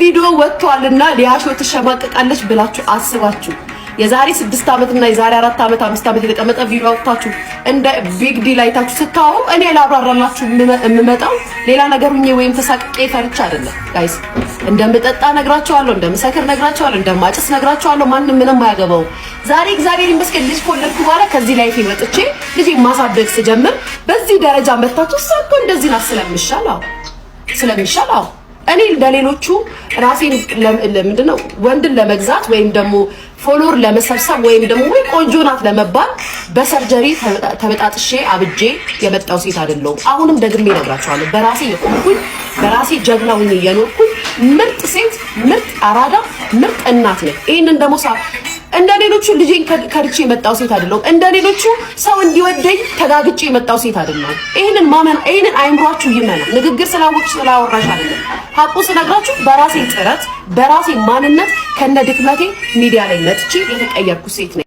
ቪዲዮ ወጥቷልና ሊያሾ ትሸማቀቃለች ብላችሁ አስባችሁ የዛሬ 6 ዓመት እና የዛሬ 4 ዓመት፣ 5 ዓመት የተቀመጠ ቪዲዮ አውጥታችሁ እንደ big deal አይታችሁ ስታወሩ እኔ ላብራራላችሁ የምመጣው ሌላ ነገር ሁኜ ወይም ተሳቅቄ ፈርቻ አይደለም guys። እንደምጠጣ ነግራቸዋለሁ፣ እንደምሰክር ነግራቸዋለሁ፣ እንደማጭስ ነግራቸዋለሁ። ማንም ምንም አያገባውም። ዛሬ እግዚአብሔር ይመስገን ልጅ ከወለድኩ በኋላ ከዚህ life ወጥቼ ልጅ ማሳደግ ስጀምር በዚህ ደረጃ መታችሁ እሷ እኮ እንደዚህ ናት ስለምሻል፣ አዎ ስለምሻል፣ አዎ እኔ እንደሌሎቹ ራሴን ምንድነው ወንድን ለመግዛት ወይም ደግሞ follower ለመሰብሰብ ወይም ደግሞ ወይ ቆንጆ ናት ለመባል በ surgery ተበጣጥሼ አብጄ የመጣው ሴት አይደለሁም። አሁንም ደግሜ እነግራቸዋለሁ። በራሴ የቆምኩኝ፣ በራሴ ጀግና ሁኜ የኖርኩኝ ምርጥ ሴት፣ ምርጥ አራዳ፣ ምርጥ እናት ነኝ። ይህንን ደግሞ እንደ ሌሎቹ ልጄን ከድቼ የመጣው ሴት አይደለሁም። እንደ ሌሎቹ ሰው እንዲወደኝ ተጋግጬ የመጣው ሴት አይደለሁም። ይህንን ማመን፣ ይህንን አይምሯችሁ ይመና። ንግግር ስላወቅሽ ስላወራሽ አይደለም። ሀቁ ስነግራችሁ በራሴ ጥረት በራሴ ማንነት ከነ ድክመቴ ሚዲያ ላይ መጥቼ የተቀየርኩ ሴት ነኝ።